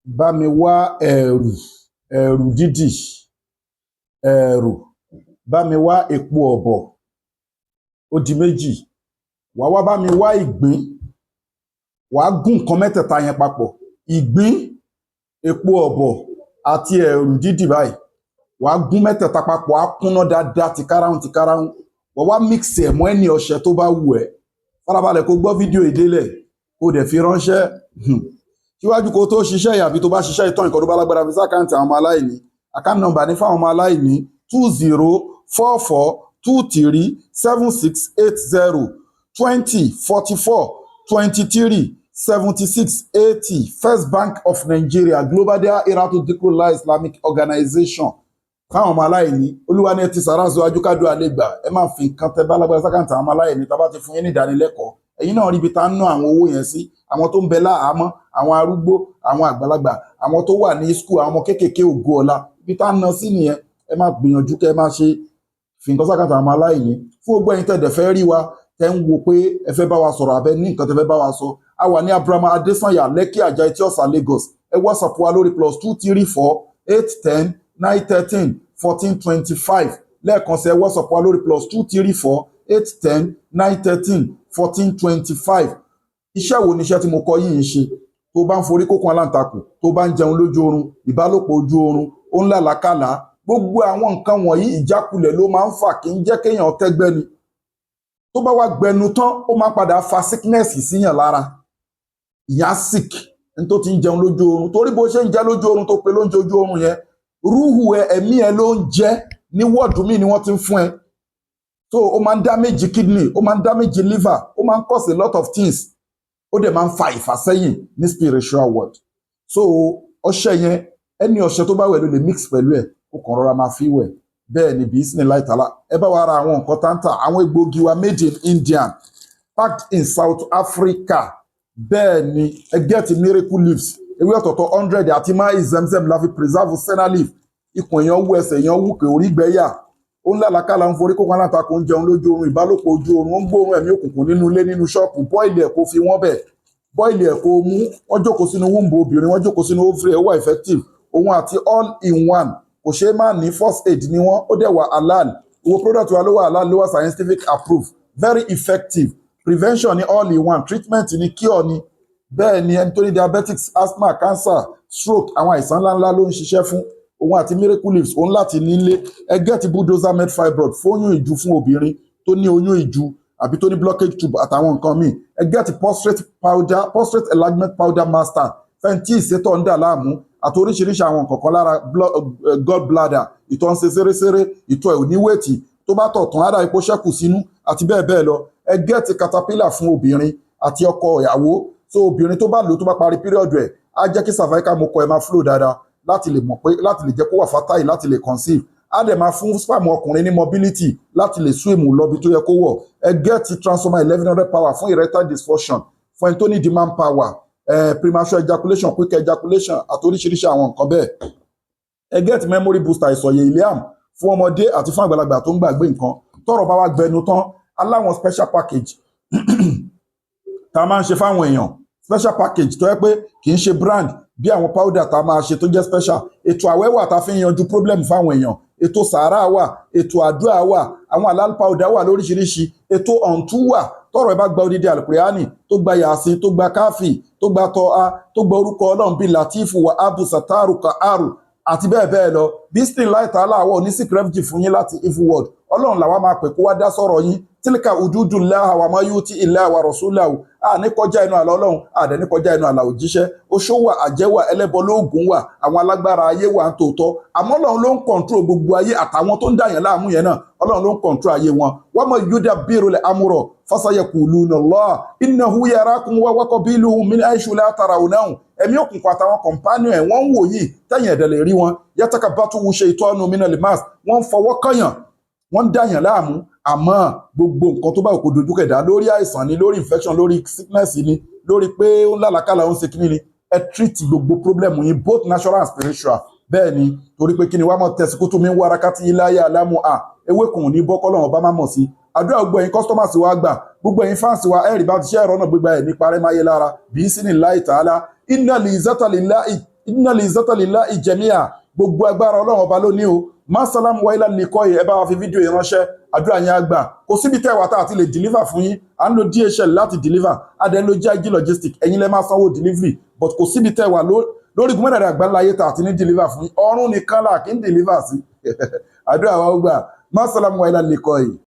Bá mi wá ẹ̀rù, ẹ̀rù dídì, ẹ̀rù. Bá mi wá èpo ọ̀bọ̀, ó di méjì. Wàá wá bá mi wá ìgbín. Wàá gún nǹkan mẹ́tẹ̀ẹ̀ta yẹn papọ̀, ìgbín, èpo ọ̀bọ̀ àti ẹ̀rù dídì báyìí. Wàá gún mẹ́tẹ̀ẹ̀ta papọ̀, á kúnná dáadáa tìkarahun tìkarahun. Wàá wá mix ẹ̀ mọ́ ẹni ọṣẹ tó bá wù ẹ́. Farabalẹ̀ kó gbọ́ fídíò ìdélẹ̀, kó dẹ̀ fi ránṣẹ́. Síwájú kó tó ṣiṣẹ́ yìí, àbí tó bá ṣiṣẹ́ ìtàn, ìkọ́ tó bá lágbára, fi sí account àwọn ọmọ aláìní. Account number ní fáwọn ọmọ aláìní: 2044237680, 2044237680, First Bank of Nigeria, Global Dahiratu Dhikrlahi Islamic Organization. Fáwọn ọmọ aláìní, olúwa ní ẹ ti sàrà síwájú kádùá lè gbà. Ẹ máa fi nǹkan tẹ bá lágbára sí account àwọn ọmọ aláìní. Tá a bá ti fún yín ní ìdánilẹ́kọ̀ọ́, ẹ̀yin náà rí ibi tá ń ná àwọn owó yẹn sí: àwọn tó ń bẹ láhàámọ́, àwọn arúgbó, àwọn àgbàlagbà, àwọn tó wà ní school, àwọn ọmọ kéékèèké ògo ọ̀la. Ibi tá ń ná sí nìyẹn. Ẹ máa gbìyànjú kẹ́ ẹ máa ṣe fi nǹkan sí account àwọn ọmọ aláìní. Fún gbogbo ẹ̀yin tẹ̀dẹ̀ fẹ́ rí wa, tẹ́ ń wo pé ẹ fẹ́ bá wa sọ̀rọ̀, abẹ ní nǹkan tẹ́ fẹ́ bá wa sọ, a wà ní Abraham Adesanya, Lekki, Ajah, Etí Ọ̀sà, Lagos. Ẹ WhatsApp wa lórí +234 810 913 1425. Lẹ́ẹ̀kan sí, ẹ WhatsApp wa lórí +234 810 913 1425. Iṣẹ́ wo ni iṣẹ́ tí mo kọ yìí ń ṣe? Tó bá ń forí kókun aláǹtakùn, tó bá ń jẹun lójú oorun, ìbálòpọ̀ ojú oorun, ó ń làlákàlà, gbogbo àwọn nǹkan wọ̀nyí, ìjákulẹ̀ ló máa ń fà, kí ń jẹ́ kéèyàn tẹ́gbẹ́ ni. Tó bá wá gbẹnu tán, ó máa padà fa sickness síyàn lára. Ìyá sick ní tó ti ń jẹun lójú oorun, torí bó ṣe ń jẹ lójú oorun, tó pe lóúnjẹ ojú oorun yẹn, rúhù ẹ, ẹ̀mí ẹ ló ń jẹ ní wọ́ọ̀dù míì ni wọ́n ti ń fún ẹ. So ó máa ń damage kidney, ó máa ń damage liver, ó máa ń cause a lot of things, ó dẹ̀ máa ń fa ìfàsẹ́yìn ní spiritual world. So ọṣẹ yẹn, ẹni ọṣẹ tó bá wẹ̀ ló lè mix pẹ̀lú ẹ̀, kó kàn rọra máa fi wẹ̀. Bẹ́ẹ̀ ni bi'idhnillahi ta'ala. Ẹ bá wa ra àwọn nǹkan táǹtà, àwọn egbòogi wa, made in India, packed in South Africa. Bẹ́ẹ̀ ni, ẹ get miracle leaves, ewé ọ̀tọ̀ọ̀tọ̀ 100 àti máa zemzem la fi preserve senna leaf. Ikùn èèyàn wú, ẹsẹ̀ èèyàn wú, kè orí gbẹ́yà, ó ń lálàkàlà, ń forí kókó alátakò, ń jẹun lójú oorun, ìbálòpọ̀ ojú oorun, ó ń gbóòórùn ẹ̀mí òkùnkùn nínú ilé, nínú ṣọ́ọ̀pù. Boil ẹ̀, kó fi wọ́n bẹ̀. Boil ẹ̀, kó mú. Wọ́n jókòó sínú womb obìnrin, wọ́n jókòó sínú ovary, ó wà effective. Òun àti all in one, kò ṣeé má ní, first aid ni wọ́n. Ó dẹ̀ wà halal. Owó product wa ló wà halal, ló wà scientific approved, very effective. Prevention ni all in one, treatment ni cure ni. Bẹ́ẹ̀ ni, ẹni tó ní diabetics, asthma, cancer, stroke, àwọn àìsàn ńláńlá ló ń ṣiṣẹ́ fún. Òun àti miracle leaves, òun láti nílé. Ẹ get bulldozer med fibroid fóyún ìju, fún obìnrin tó ní oyún ìju àbí tó ní blockage tube àtàwọn nǹkan míì. Ẹ get prostate powder, prostate enlargement powder master, fẹ́ntì ìsétọ̀ ń dà láàmú àti oríṣiríṣi àwọn nǹkan kan lára, gall bladder, ìtọ̀ ń ṣe ṣeréṣeré, ìtọ̀ ẹ̀ ò ní weight, tó bá tọ̀ tán, á ipò ṣẹ́kù sínú àti bẹ́ẹ̀ bẹ́ẹ̀ lọ. Ẹ get caterpillar fún obìnrin àti ọkọ ìyàwó. So obìnrin tó bá lò, tó bá parí period ẹ̀, á jẹ́ kí cervical mucus ẹ̀ máa flow dáadáa, láti lè mọ̀ pé láti lè jẹ́ kó wà fertile, láti lè conceive. Á dẹ̀ máa fún sperm ọkùnrin ní mobility láti lè swim lọ́bi tó yẹ kó wọ̀. Ẹ get transformer 1100 power fún erectile dysfunction, fún ẹni tó ní demand power, premature ejaculation, quick ejaculation àti oríṣiríṣi àwọn nǹkan bẹ́ẹ̀. Ẹ get memory booster, ìsọ̀yè iliam, fún ọmọdé àti fún àgbàlagbà tó ń gbàgbé nǹkan. Tọ́rọ̀ bá wá gbẹnu tán, aláwọn special package tá a máa ń ṣe fáwọn èèyàn, special package tó yẹ pé kì í ṣe brand, bí àwọn powder tá a máa ṣe tó jẹ́ special. Ètò àwẹ̀ wà tá a fi ń yanjú problem fáwọn èèyàn, ètò sàárà wà, ètò àdúrà wà, àwọn halal powder wà lóríṣiríṣi, ètò ọ̀ǹtú wà. Tọ́rọ̀ ẹ bá gba odidi alukurani, tó gba Yasin, tó gba Káfí, tó gba Tọ́a, tó gba orúkọ Ọlọ́run bíi Latifu wa Abu Sataru Kaaru àti bẹ́ẹ̀ bẹ́ẹ̀ lọ, bi'idhnillahi ta'ala, àwọn oní seek refuge fún yín láti evil world. Ọlọ́run làwa máa pè kó wá dá sọ̀rọ̀ yín. Tilka hududullahi wa man yuti illaha wa rasulahu. A ní kọjá inú àlà Ọlọ́run, a dẹ̀ ní kọjá inú àlà òjíṣẹ́. Oṣó wà, àjẹ́ wà, ẹlẹ́bọ lóògùn wà, àwọn alágbára ayé wà ń tòótọ́, àmọ́ Ọlọ́run ló ń control gbogbo ayé àtàwọn tó ń dàyàn láàmú yẹn náà. Ọlọ́run ló ń control ayé wọn. Wa man yudabbirul amra fasayaquluna Allah innahu yarakum wa qabiluhu min haythu la tarawnahum. Ẹ̀mí òkùnkùn àtàwọn companion ẹ̀, wọ́n ń wò yìí, tẹ̀yìn ẹ̀dẹ̀ lè rí wọn. Yatakabatu shaytanu minal mas, wọ́n ń fọwọ́ kànyàn, wọ́n ń dàyàn láàmú. Àmọ́ gbogbo nǹkan tó bá òkú dojú kẹ̀dá, lórí àìsàn ni, lórí infection, lórí sickness ni, lórí pé ó ń lálàkàlà, ó ń ṣe kíní ni, ẹ treat gbogbo problem yín, both natural and spiritual. Bẹ́ẹ̀ ni, torí pé kíni wàá mọ̀ tẹ̀síkútù mi ń wá arákàtí iláyà alámù à ewé kùn ní bọ́kọ́lọ́wọ́n bá má mọ̀ sí. Àdúrà gbogbo ẹ̀yin customers wa gbà, gbogbo ẹ̀yin fans wa, ẹ̀rì bá ti ṣe ẹ̀rọ náà gbégbá ẹ̀ ní parẹ́ máyé lára bi'idhnillahi ta'ala. Inna li izzata lillahi. Innal izzata lillahi jami'a. Gbogbo agbára, Ọlọ́run Ọba ló ní o. Masalam wa ila liqai. Ẹ bá wa fi fídíò yìí ránṣẹ́, àdúrà yẹn á gbà. Kò síbi tẹ́ wà tá àti lè deliver fún yín. À ń lo DHL láti deliver, a dẹ̀ ń lo GIG Logistic. Ẹ̀yin lẹ máa sanwó delivery, but kò síbi tẹ́ wà lórí gómìnà àgbáńlá ayé tá àti ní deliver fún yín. Ọ̀run nìkan là kí ń deliver sí. Àdúrà wa ó gbà. Masalam wa ila liqai.